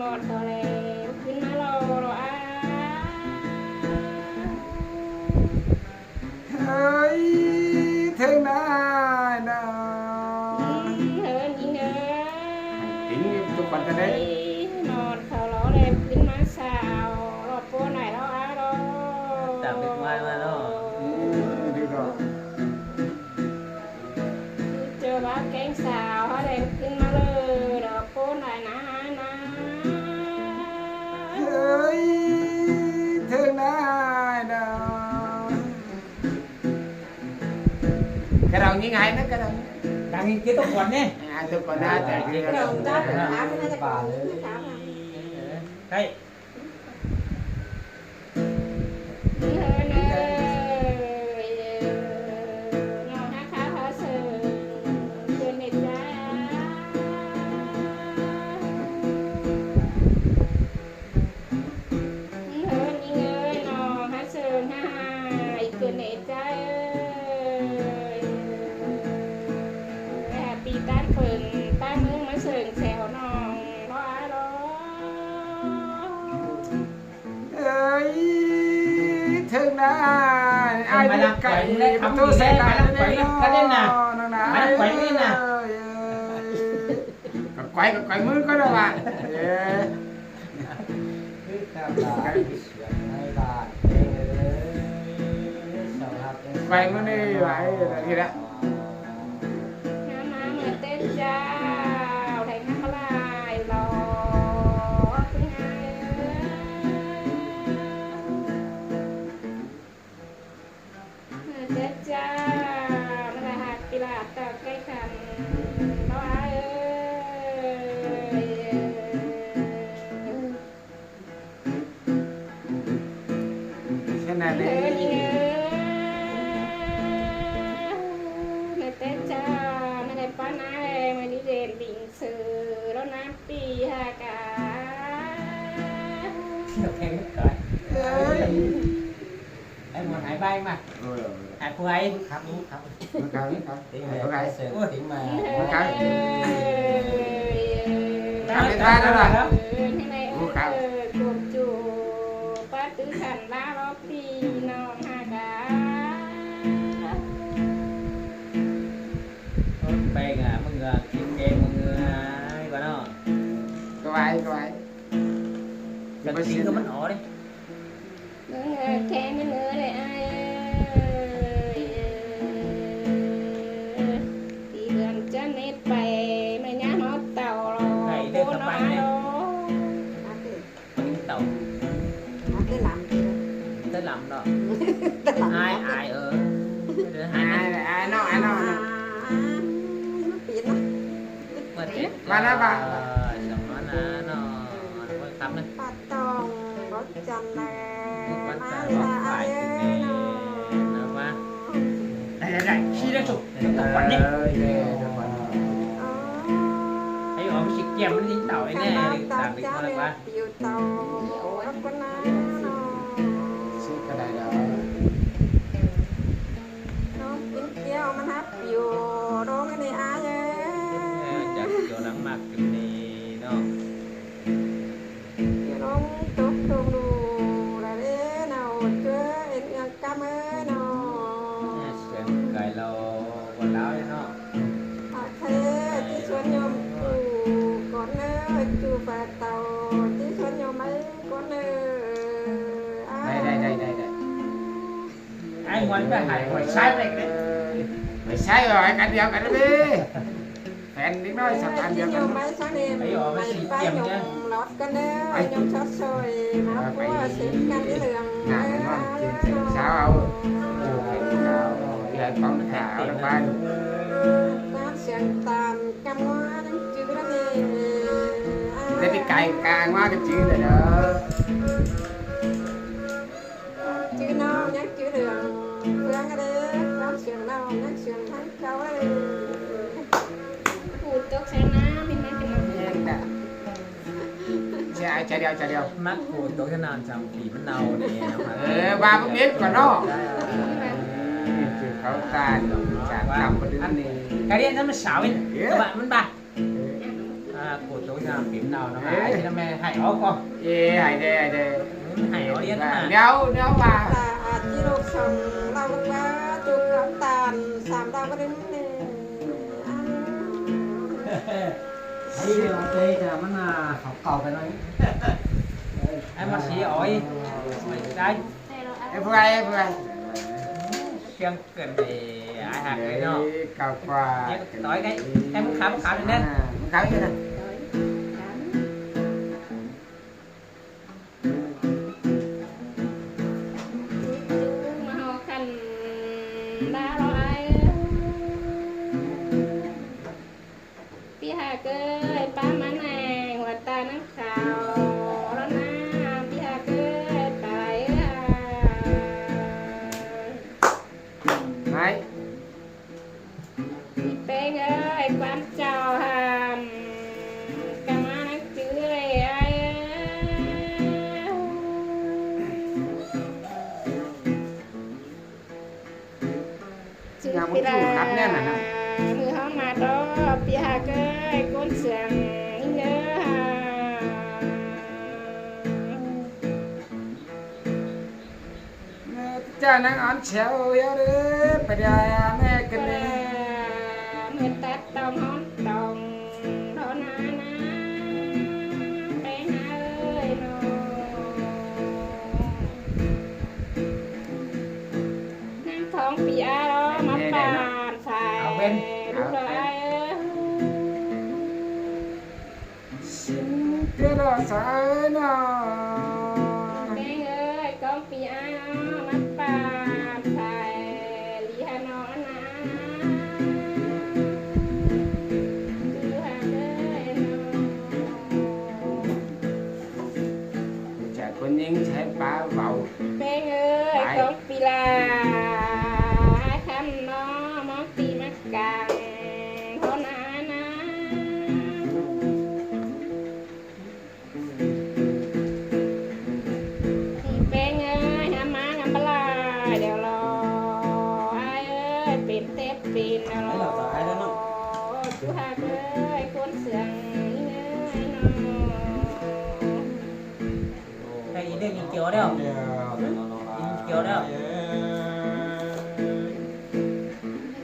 ນອນພໍແລ້ວ ຂຶ້ນມາລໍລໍອາ. ເຮີ້ຍ ເຖິງນາຍນາ ອືມ ເຮີຍຍິງເອີຍ ໃຫ້ຕິງທຸກຄົນກັນເດ້ ນອນເຂົ້າລໍແລບຂຶ້ນມາສາວ ລໍໂປ້ໜ້ອຍລໍອາລໍ ຕາເປັນວາຍມາເນາະ ອືມ ດີດອກ ຄືເຈົ້າລາວແກ້ງສາວ ເຮົາແລບຂຶ້ນມາເລີຍ ລໍໂປ້ໜ້ອຍນານາ ເຮີຍ ເຖິງນາຍນາ. ກະດອງຍິງໃຫ້ນະ ກະດອງ ດັງຍິງເກຕົກກ່ອນເດ້ ອ່າ ຕົກກ່ອນນະ ແຕ່ກະດອງຈັບນະ ບາດເລີຍ ໃຊ່ ເຮີຍ ນ້ອງຫາຂາວເຮົາເສີງ ເກີນເມດຕາ ເຮີຍຍິງເອີຍ ນ້ອງຫາເສີງຫາຫາຍ ເກີນເມດຕາເອີຍ ແຮບປີຕານເຜິ້ງ ຕາເມືອງມາເສີງແຊວນ້ອງ ລໍອາລໍ. ເອີຍ ເຖິງນາຍ ອ້າຍຢູ່ໄກ ປະຕູໃສ່ຕາແນ່ນອນ ນ້ອງນາຍ ມານຳຂ້ອຍເລີຍນະ ມານຳຂ້ອຍເລີຍນະ ເອີຍ ກະໄກວ ກະໄກວມືກ່ອນລະວ່າ ເອີ ຄືຄຳຫຼາຍສຽງໃນບ້ານເອີຍ ສຳລັບ ໄກວມືນີ້ໄວ້ນີ້ລະ. ງາມມາເມີແຕ່ເຈົ້າ ໄດ້ງາມມາຫຼາຍຫຼອກ ເອີຍ ເມີແຕ່ເຈົ້າ ມາລະຫັກກິລາດຕອກໄກ່ຂັນ ນ້ອງເອີຍ. ເອີ ຍິງເອີຍ ແມ່ແຕ່ເຈົ້າ ແມ່ໄດ້ປານາແລ ມື້ນີ້ເດນບິງເຊີ ແລ້ວນາປີຫາກາ ດອກແພງກາຍ ເອີຍ ໄອ້ໝວນຫາຍບາຍມາ ເອີ ຫາຍຜູ້ໃດ ຄັບ ຄັບ ຄັບ ເອີຍ ໂອ້ຍ ຕິງມາ ຄັບ ເອີຍ ເປັນບ້າແລ້ວລະ ເອີຍ ໂອ້ ຄັບ ເອີຍ ກົມຈູ ປາຕື້ຂັນລາວ ພີ່ນ້ອງຫາກາ ໂອ້ຍ ໄປກະ ມຶງກະກິນແກງ ມຶງກະ ກວ່າເນາະ ກະໄວ ກະໄວ ກະຕິງກະມັນອອກເດ້. ເບິ່ງເອີແຄງເດີອ້າຍເອີຍ ປີເດືອນຈັນເຮັດໄປ ແມ່ຍາມເຮົາເຕົ່າລໍ ໄດ້ເດີ ໂອ້ ເຂົ້າໄປເນາະ ເຕົ່າ ແຕ່ລຳ ແຕ່ລຳເນາະ ແຕ່ລຳ ອາຍ ອາຍ ເອີ ອາຍ ອາຍເນາະ ອາຍເນາະ ມາປີນເນາະ ມາແລ້ວ ມາແລ້ວ ເອີ ສະມານາເນາະ ເອີ ປາຕອງ ບໍ່ຈັນແລ ມາລະອາຍເອີຍເນາະ ໄດ້ ໄດ້ ໄດ້ ຊີ້ໄດ້ສຸກ ເອີ ໄອ້ອອມຊິກຽມມັນຍິງເຕົ່າໄອ້ແນ່ ຕາມໄປກ່ອນວ່າ ປິວເຕົ່າ ເອົາກ່ອນນະເນາະ ຊິກະໄດ້ດອກ ນ້ອງກິນກຽວມັນຫາປິວ ນ້ອງອັນນີ້ອາຍເອີຍ ຈັກໂຕນາງມັກກິນນີ້ເນາະ. ເອີ ນ້ອງຕົກຕົງດູລະເດ້ເນາະ ເຈີເອັນເອືອງກຳເອີຍເນາະ ສຽງໄກ່ລາວ ບໍ່ລາວເນາະ ຫາກແທ້ທີ່ຊວນໂຍມກູ່ກ່ອນເນີ ຈູ່ປາເຕົ່າ ທີ່ຊວນໂຍມໄມ້ກ່ອນເນີ ໄດ້ ໄດ້ ໄດ້ ໄດ້ ໄດ້ ອ້າຍມ່ວນໄປຫາຂ້ອຍຊາຍເລັກເດ້ ໄປຊາຍ ເອີ ກັນດຽວກັນເດ້. ແຟນເດັກນ້ອຍສະພານດຽວກັນ ໄປຊະເນ ໄປອອກມາຊິກຽມເດີ ໄປຍົມຊອດຊອຍ ມາພົວເສັນກັນເລື່ອງ ນາງນອນກິນເສັນເຊົ້າ ເອີ ກິນເຂົ້າ ເອີ ປອມຂາວລະບານ ຕາມສຽງຕາມກຳງົວຍັງຈື່ລະເດ ໄດ້ໄປໄກກາງົວກະຈື່ລະເດີ. ຈື່ນ້ອງຍັງຈື່ເລື່ອງເຟືອງເດີ ຄວາມສຽງນ້ອງຍັງສຽງທາງເກົ່າເອີຍ ປູດຕົກໃສ່ນ້ຳ ມີມາຂຶ້ນມາ ຈະ ຈະດຽວ ຈະດຽວ ມັກປູດຕົກໃສ່ນ້ຳ ຈັ່ງປີມັນເນົ່າເດ້ ເອີ ວ່າມັນເມັດກ່ອນເນາະ ເອີ ເຂົາຕາຍຈາກນ້ຳປະດຶງນີ້ ກະລຽນນຳມັນສາວນີ້ ເອີ ວ່າມັນບາ ອ່າ ໂກໂຕຍາມເປັນເນົ່ານຳ ເອີ ອ້າຍນຳແມ່ໃຫ້ອອກກໍ ເອີ ໃຫ້ແດ່ ໃຫ້ແດ່ ໃຫ້ອອກ ດຽວ ດຽວວ່າ ຕາອາດຈິລູກສົ່ງເລົ່າວ່າ ຈຸກນ້ຳຕານສາມ ລາວບໍ່ໄດ້ມີແນ່ ອັນນີ້ເດ ເອົາເຕະ ແຕ່ມັນ ອ່າ ເຂົາເກົ່າໄປໜ້ອຍ ໃຫ້ມາສີອອຍ ໄດ້ ເອີ ຜູ້ໃດ ຜູ້ໃດ ສຽງເກີນໄປ ອ້າຍຮັກເອີຍເນາະ ເອີ ເກົ່າກວ່າ ເອີ ຕໍ່ໄດ້ ໃຫ້ມັນຂາວ ມັນຂາວຢູ່ນັ້ນ ອ່າ ມັນຂາວຢູ່ນັ້ນ. ມາຮອດຂັ້ນດາວລອຍ ພີ່ຮັກເອີຍ ປ້າມາແນງ ຫົວຕານາງຂາວລອນນາ ພີ່ຮັກເອີຍ ຕາຍເອີຍ ໄປ ພີ່ແປ້ງເອີຍ ຄວາມເຈົ້າຫັ້ນ ກະມານັກຈື່ເລີຍອ້າຍເອີຍ ຍາມມື້ຄືຄັກແນ່ນະ ມື້ເຮົາມາດອກ ພີ່ຮັກເອີຍ ກົ້ນເຊື່ອງເດີ ເຈົ້ານາງອ່ອນແຊວເດີ ໄປເດີແມ່ກັນເດີ ມື້ຕັດຕ້ອງຫອມຕ້ອງ ເທົ່ານັ້ນນະ ໄປຫາເອີຍເນາະ ນາງຂອງປີອາລອມາປານຝ່າຍ ເອົາເວັນ ລູກຫຼານເອີຍ ຊິງເກີດສາຍນາ ແມ່ເອີຍ ຂອງປີອາລອມາປານຝ່າຍ ລີຫານ້ອງນາ ຄືຫາເດີເນາະ ຈາກຄົນຍິງໃຊ້ປາເວົ້າ ແມ່ເອີຍ ຂອງ ປີລາ ຄຳນ້ອງ ມອງຕີມາກາງ ໂທນານາ ແປ້ງເອີຍ ຫາມາງາມບະລາ ດຽວລໍ ອ້າຍເອີຍ ເປັນແຕ່ເປັນດຽວລໍ ຈູຮັກເອີຍ ຄົນເຊື່ອງເອີຍເນາະ. ໄດ້ຍິນ ໄດ້ຍິນກ່ຽວແລ້ວ ຍິນກ່ຽວແລ້ວ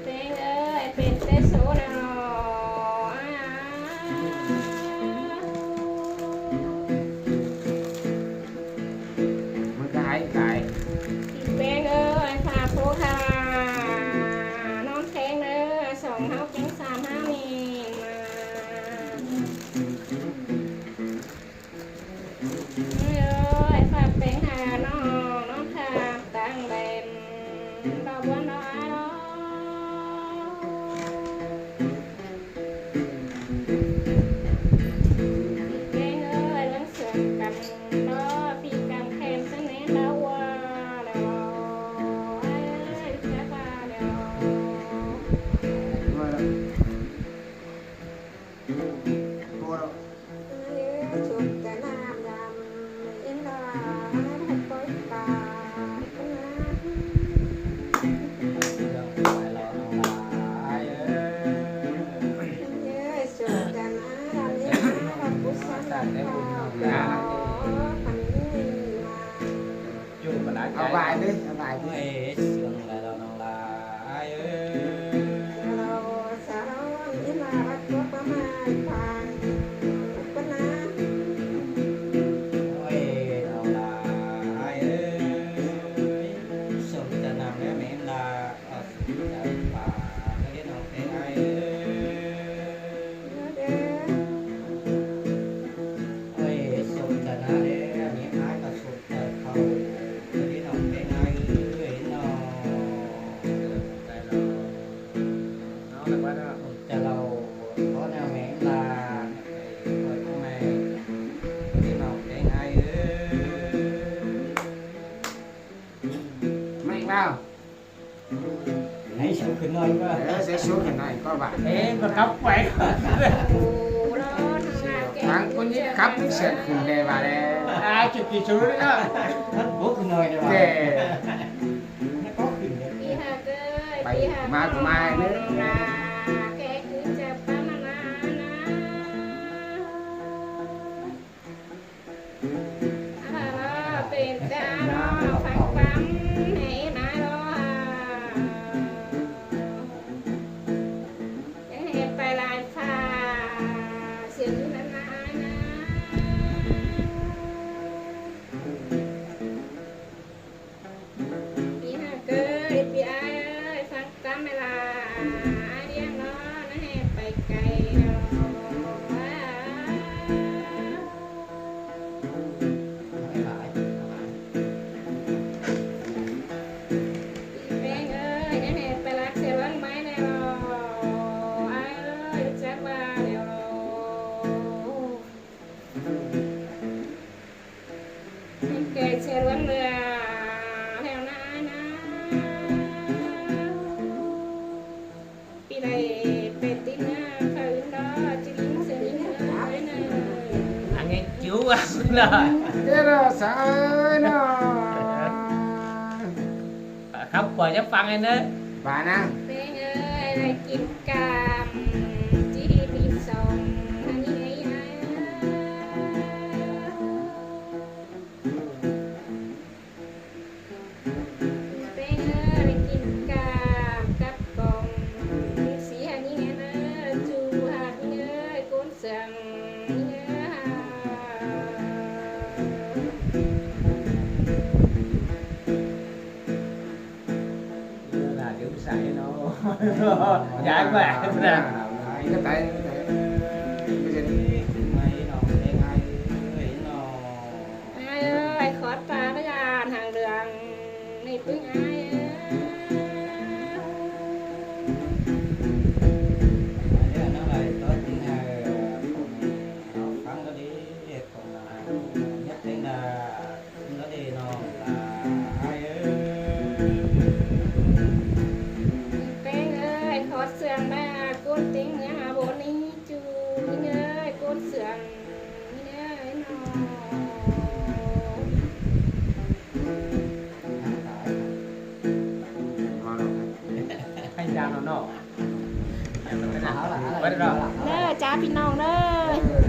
ເປັນເອີຍ ເປັນແຕ່ໂສນະ ມັນກະຫາຍກາຍ ເປັນເອີຍ ພາໂພທາ ນອນແຂງເດີ ສອງເຮົາແກງສາມເຮົານີ້ມາ ເອີຍ ຝາກແປງຫານ້ອງ ນ້ອງຂ້າມຕາງແດນ ດອກບົວນ້ອຍ ແປງເອີຍ ເລື່ອງເຊື່ອງກັນ ດອກປີກຳແຄມສະແໜດາວ ເອີຍ ເສຍວ່າແລ້ວ ຈູບມັນນະ ເອົາຫວາຍເດີ ເອົາຫວາຍເດີ ເອີຍ ເຊື່ອງຫຼາຍແລ້ວນ້ອງຫຼາຍເອີຍ ເອົາສາວນ້ອຍມາຮັກຕົວປະມານ ໂອ້ຍ ນ້ອງຫຼາຍເອີຍ ສົມຈະນຳແລ້ວແມ່ນລາ ເອົາສຸດຈະປາກເດີນ້ອງເອີຍ ໂອ້ຍ ສົມຈະນຳແລ້ວແມ່ນລາ ເອົາສຸດ ເຈົ້າເຂົ້າເດີນ້ອງແປ້ງເອີຍເນາະ ເອົາແລ້ວວ່າເນາະ ເຈົ້າເຫຼົ່າ ຂໍນາແມ່ງລາ ເອີຍ ພໍ່ແມ່ ເດີນ້ອງແປ້ງເອີຍ ແມ່ງລາວ. ໃຫ້ສູງຂຶ້ນໜ້ອຍກວ່າ ເອີ ໃຫ້ສູງຂຶ້ນໜ້ອຍກວ່າບາດ ເອີ ມັນກັບໄປ ທາງຄົນນີ້ຂັບເສືອກຂຶ້ນແດ່ວ່າແລ້ວ ອ່າ ຈຸດທີ່ສຸດເນາະ ໂອ້ ຂຶ້ນໜ້ອຍແດ່ວ່າ ແຕ່ ໄປມາກໍມາເດີ ແກຄືຈະປານນັ້ນນະ ເປັນຕາເນາະ ຟັງຄວາມໃຫ້ນາເນາະ. ແມ່ນລະ ອ້າຍລ້ຽງເນາະ ນາແຮບໄປໄກແລ້ວ. ອີແປ້ງເອີຍ ນາແຮບໄປລັກແຊວເລື່ອງໄມ້ແນ່ລະ ອ້າຍເອີຍ ຈັກວ່າແລ້ວ. ແກເຊື່ອເລື່ອງເຫຼືອແລ້ວນາອ້າຍນາ ປີໃດເປັນຕິນາ ເຂົາອື່ນດອກ ຈິລິງສະລິງເອີຍນາ ອັນນີ້ຈິວອັນນະ ເດລະສາເອີຍນາ. ຄຳກວນຈະຟັງໃຫ້ເນີ ບານາ ເປັນເອີຍ ໄດ້ກິນກາມ ຈີມີສອງ ອັນນີ້ໄງ ເປັນເອີຍ ໄດ້ກິນກາມກັບກອງ ສິບສີ່ ອັນນີ້ໄງນາ ຈູຫາກເອີຍ ໂກນເຊື່ອງ ເອີ ໜ້າເດີມໃສເນາະ ຍ້າຍແບບນະ ຕາຍກໍຕາຍ ຕາຍກໍເປັນໄມ້ເນາະ ເປັນໄມ້ເອີຍເນາະ ອ້າຍເອີຍ ຂໍຕາພະຍານຫາງເຫຼືອງ ໃນປຶ້ງອ້າຍເອີຍ ອ້າຍເອີຍ ນາງໄຫຼຕອນທີ່ໃຫ້ ເຮົາຟັງກໍດີ ເຮັດຂອງນາງ ເຮັດເພງນາ ລະເດນ້ອງລາ ອ້າຍເອີຍ ແປ້ງເອີຍ ຂໍເຊື່ອງແມ່ ກົນຕິງຍາໂບນີຈູ ຍິງເອີຍ ກົນເຊື່ອງຍິງເອີຍນ້ອງ ໃຫ້ຢານອນນອກ ເດີຈ້າພີ່ນ້ອງເດີ.